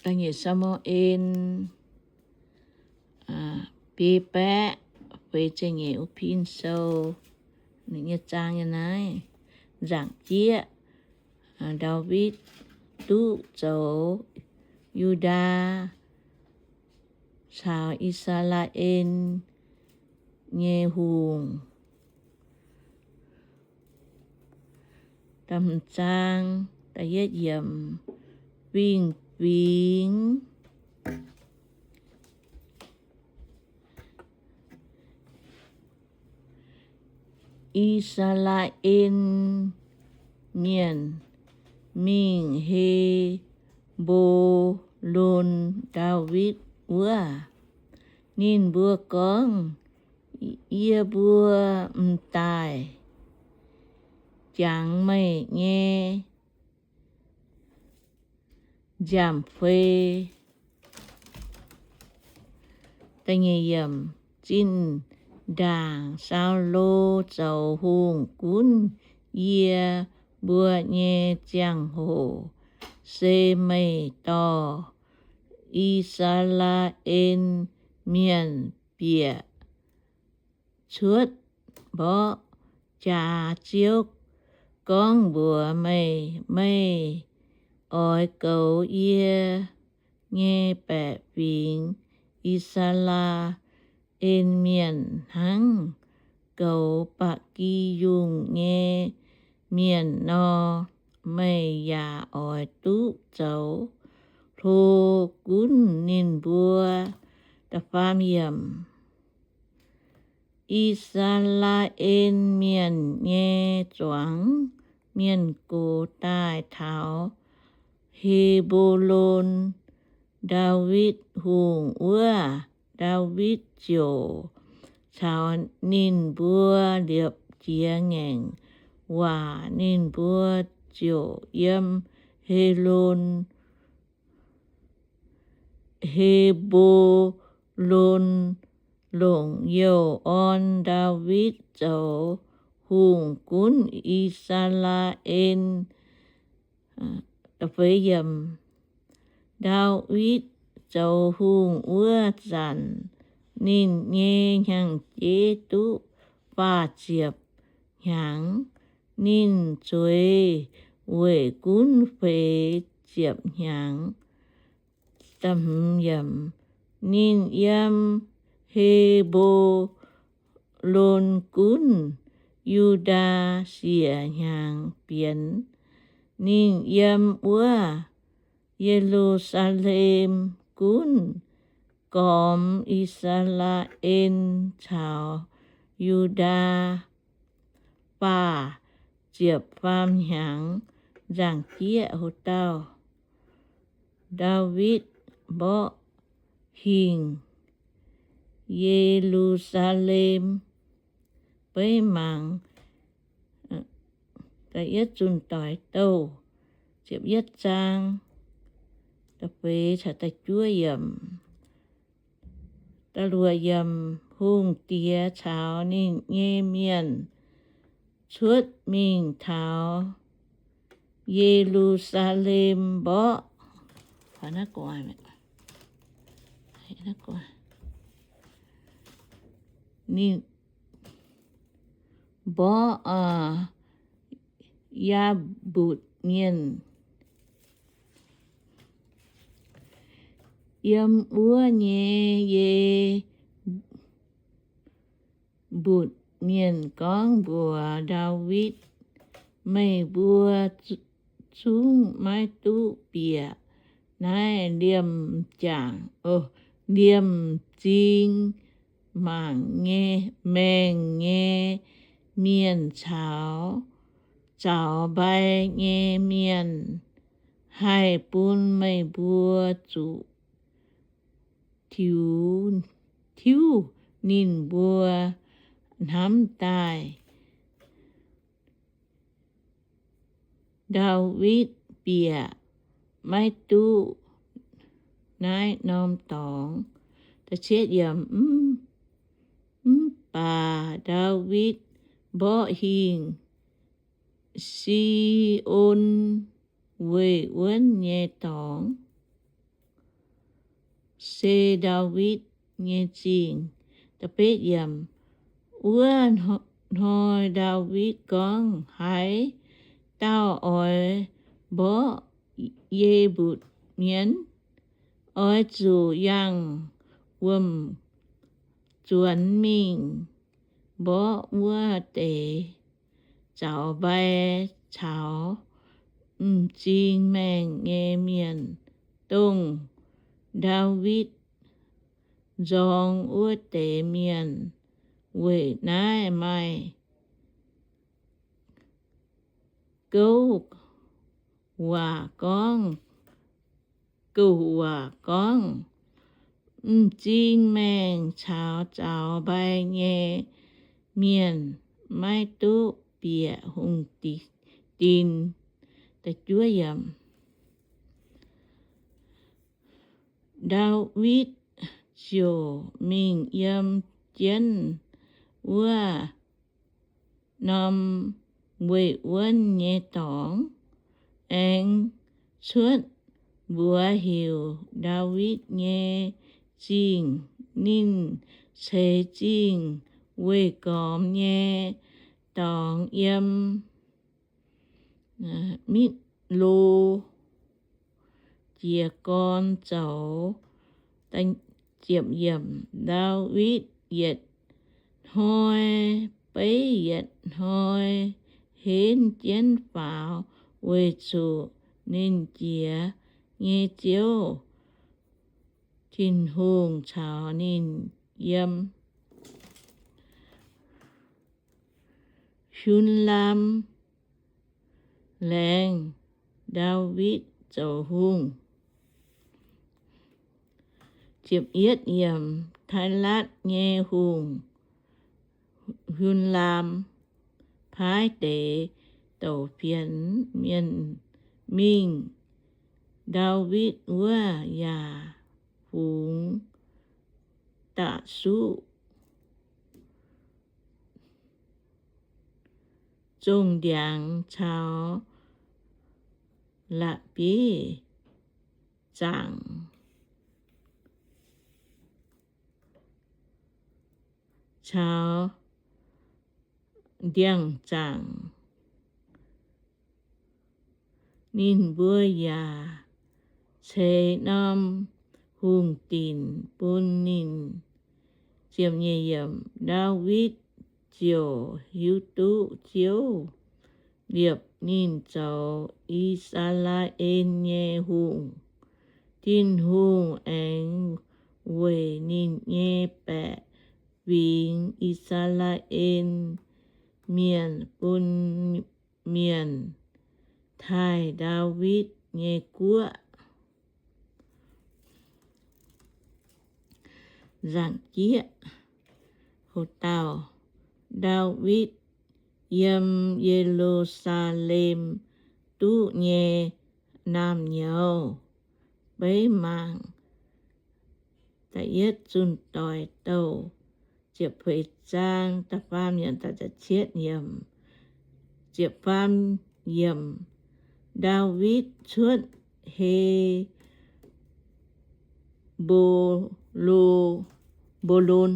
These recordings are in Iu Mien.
Da'nyeic Saa^mu^en biei baeqv feix ziepc nyeic, wuov pin sou, ninh nyei zaang nyei naaiv. Nzaangc jieqv, Ndaawitv duqv zoux Yu^ndaa caux I^saa^laa^en nyei hungh. Da'hmz zaang, da'yietv yiemc, fingx fingx. I^saa^laa^en Mienh mingh He^mbo^lon, Ndaawitv wuov. Ninh mbuo gorngv, Yie mbuo m'daaih jangx meih nyei nziaamv-fei. Zinh ndaangc Saulo zoux hungh gunv yie mbuo nyei ziangh hoc, se meih dorh I^saa^laa^en Mienh bieqc cuotv mborqv jaax. Ziouv gorngv mbuox meih, Meih oix goux yie nyei baeqc fingx, I^saa^laa^en Mienh, hnangv goux ba'gi yungh nyei mienh nor. Meih yaac oix duqv zoux hlo gunv ninh mbuo. I^saa^laa^en Mienh nyei zuangx mienh gox daaih taux He^mbo^lon, Ndaawitv Hungh wuov. Ndaawitv ziouc caux ninh mbuo liepc jiez ngaengc waac. Ninh mbuo ziouc yiem He^lon, He^mbo^lon longc youh orn Ndaawitv zoux hungh gunv I^saa^laa^en. Ndaawitv zoux hungh wuov zanc, ninh nyei hnyangx-jeiv duqv faah ziepc hnyangx. Ninh zueiz weic gunv feix ziepc hnyangx. Ninh yiem He^mbo^lon gunv Yu^ndaa siec hnyangx bienx. Ninh yiem wuov Ye^lu^saa^lem gunv gormx I^saa^laa^en caux Yu^ndaa faah ziepc faam hnyangx. Nzaangc jieqv, Ho dauh Ndaawitv mborqv hingh Ye^lu^saa^lem. Beiv mangc da'yietv Zunh Doic Douh ziepc yietv zaang da'feix caux da'juov yiemc. Da'luoqc yiemc, hungh diex caux ninh nyei mienh cuotv mingh taux Ye^lu^saa^lem mborqv, ninh mborqv Yaabutc Mienh. Yiem wuov nyei Yaabutc Mienh gorngv mbuox Ndaawitv, Meih mbuo zungv maiv duqv bieqc naaiv liemh jangc, liemh m'zing mangc nyei, maengh nyei mienh caux zaux mbai nyei mienh haih bun meih mbuo zuqc tiuv, tiuv ninh mbuo hnamv daaih. Ndaawitv bieqc maiv duqv naaiv norm dorngx. Mv baac Ndaawitv mborqv hingh Si^on, weih wuonv nyei dorngx. se Ndaawitv nyei zingh. Wuov hnoi Ndaawitv gorngv, Haaix dauh oix mborqv Ye^mbu^en mienh? Oix zuqc yangh wuom-nzuonx mingh mborqv wuov deix zaux mbai caux m'zing maengh nyei mienh, dongh Ndaawitv nzorng wuov deix mienh. Weic naaiv maaih gouv waac gorngv, gouv waac gorngv, M'zing maengh caux zaux mbai nyei mienh maiv duqv bieqc hungh dinc. Ndaawitv ziouc mingh yiem jienv wuov norm weih wuonv nyei dorngx, aengx cuotv mbuox heuc Ndaawitv nyei Zingh. Ninh ceix zingh weih gormx nyei dorngx yiem Miklo jiez gorn zoux. Ndaawitv yietc hnoi beiv yietc hnoi henv jienv faaux, weic zuqc ninh jiex nyei Ziouv Tin-Hungh caux ninh yiem. Hun-laam Laengz, Ndaawitv Zoux Hungh. Tailatv nyei hungh, Hun-laam, paaiv deix douc fienx mienh mingh Ndaawitv wuov yaac fungx da'suqv zongh ndiangx caux la'bieiv zaangc caux ndiangx-zaangc. Ninh mbuo yaac ceix norm hungh dinc bun ninh. Ndaawitv ziouc hiuv duqv Ziouv liepc ninh zoux I^saa^laa^en nyei hungh. Tin-Hungh aengx weic ninh nyei baeqc fingx, I^saa^laa^en Mienh, bun mienh taaih Ndaawitv nyei guoqv. Nzaangc jieqv, ho dauh Ndaawitv yiem Ye^lu^saa^lem duqv nyei naamh nyouz. Beiv mangc da'yietv Zunh Doic Douh ziepc feix zaang da'faam yiemc da'cietv yiemc. Ziepc faam yiemc, Ndaawitv cuotv He^mbo^lo, Mbo^lon.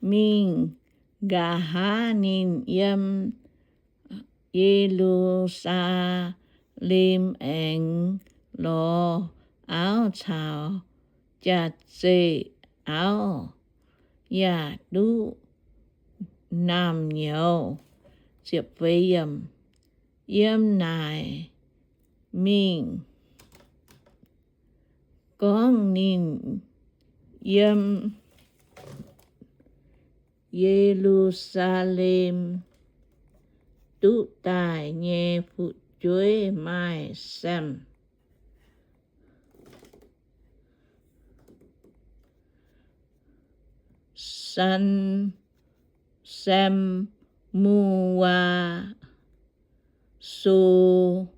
Mingh nqa'haav ninh yiem Ye^lu^saa^lem aengx lorz auv caux jaax-zeih auv, yaac duqv naamh nyouz. Yiem naaic mingh gorngv ninh yiem Ye^lu^saa^lem duqv daaih nyei fu'jueiv maaih Sam, San, Sam^mu^waa, So^mbapc,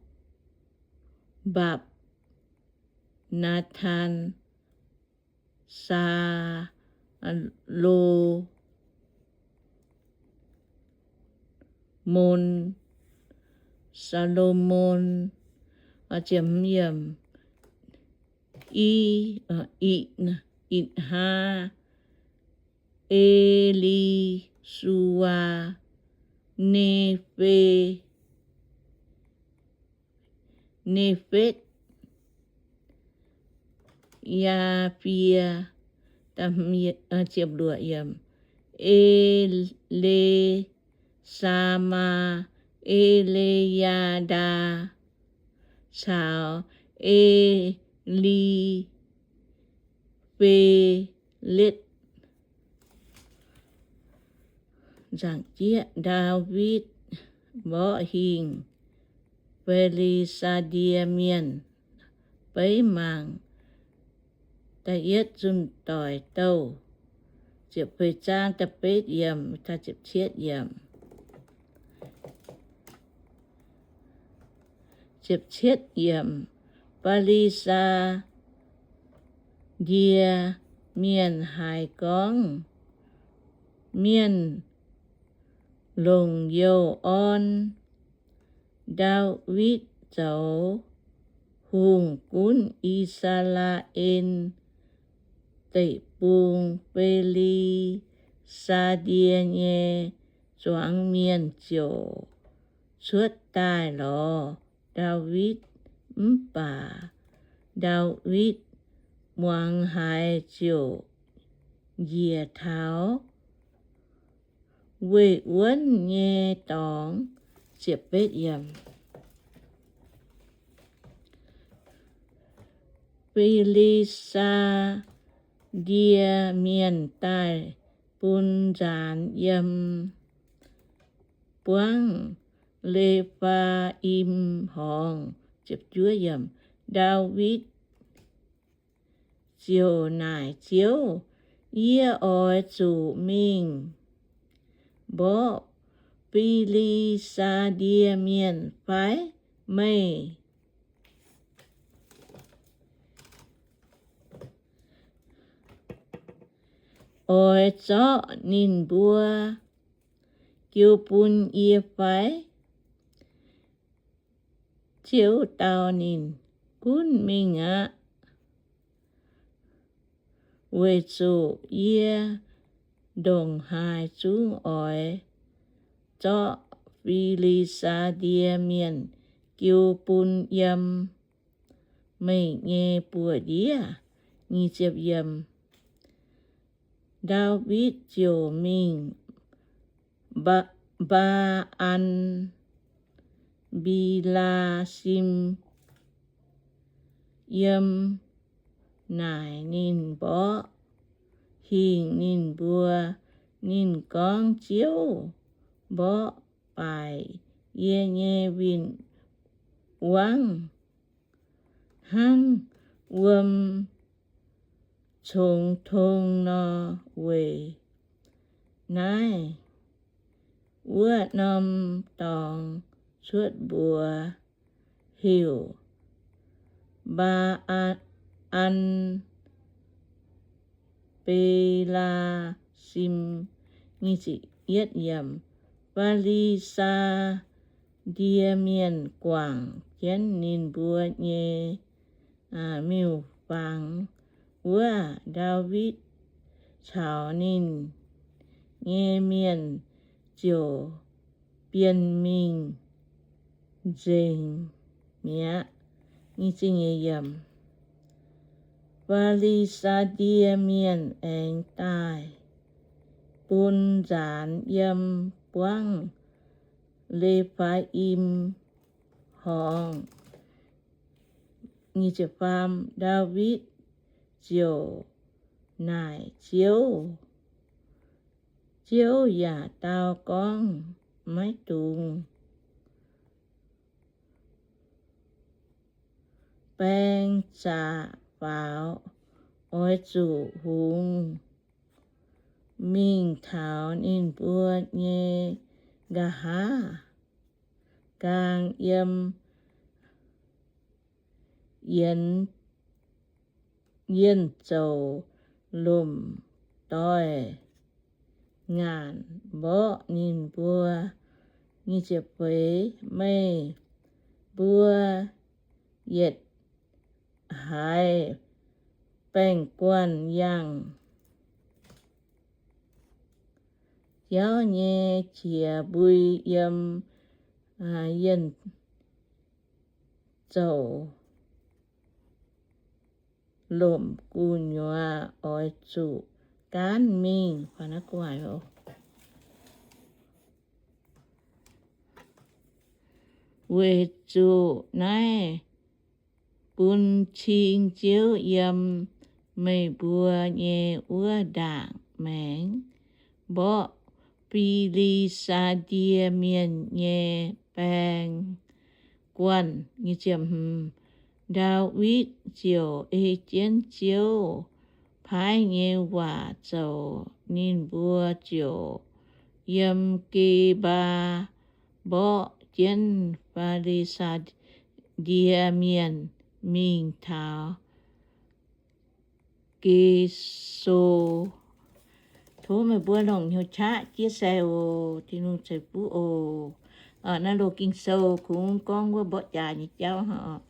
Naa^taan, Saa^lo^mon, Saa^lo^mon, I, Itc^haa, E^li^su^waa, Ne^fe, Ne^fetv, Yaa^fie, E^le^saa^maa, E^le^yaa^ndaa, caux E^li^fe^letv. Nzaangc jieqv, Ndaawitv mborqv hingh Fi^li^saa^die Mienh beiv mangc. Da'yietv zunh doic douh, ziepc feix zaang da'betv yiemc, ziepc cietv yiemc, Fi^li^saa^die Mienh haiz gorngv, mienh longc youh orn Ndaawitv zoux hungh gunv I^saa^laa^en Deic-Bung. Fi^li^saa^die nyei zuangx mienh ziouc cuotv daaih lorz Ndaawitv. Mv baac Ndaawitv muangx haiz ziouc njiec taux weih wuonv nyei dorngx. Fi^li^saa^die Mienh daaih bun nzaanx yiem buangv Le^faa^im Horngz. Ndaawitv ziouc naaic Ziouv, Yie oix zuqc mingh mborqv Fi^li^saa^die Mienh fai? Meih oix zorqv ninh mbuo jiu bun yie fai? Ziouv dau ninh, Gunv mingh aqv, weic zuqc yie ndongc haaix zungv oix zorqv Fi^li^saa^die Mienh jiu bun yiem meih nyei buoz-ndiev. Ndaawitv ziouc mingh Mbaa^an^mbi^laa^sim, yiem naaic ninh mborqv hingh ninh mbuo. Ninh gorngv, Ziouv mborqv baaic yie nyei win-wangv hnangv wuom congx tong nor. Weic naaiv wuov norm dorngx cuotv mbuox heuc Mbaa^an^mbi^laa^sim. Fi^li^saa^die Mienh guangc jienv ninh mbuo nyei miuc-fangx wuov, Ndaawitv caux ninh nyei mienh ziouc bienh mingh nzengc mi'aqv. Fi^li^saa^die Mienh aengx daaih bun nzaanx yiem buangv Le^faa^im Horngz. Ndaawitv ziouc naaic Ziouv. Ziouv yaac dau gorngv, Maiv dungx baeng zaqc faaux. Oix zuqc hungx mingh taux ninh mbuo nyei nqa'haav nqaang yiem yienx yienh zoux lomc doic ngaanc mborqv ninh mbuo. Meih mbuo yietc haaix baeng-guanh yangh jauv nyei qiex mbui yiem yienh zoux lomc gu'nyuoz oix zuqc gaanv mingh. Weic zuqc naaiv bun cing Ziouv yiem meih mbuo nyei wuov ndaangc maengx mborqv Fi^li^saa^die Mienh nyei baeng-guanh. Ndaawitv ziouc ei jienv Ziouv paaiv nyei waac zoux. Ninh mbuo ziouc yiem Ge^mbaa mborqv jienv Fi^li^saa^die Mienh mingh taux Geso. Tov meih mbuo longc hnyouv qaqv jiex sai oc. Tin-Hungh ceix fuqv oc. Naaiv loz Ging-Sou kungx gorngv wuov mborqv jaax nyei jauv hnangv.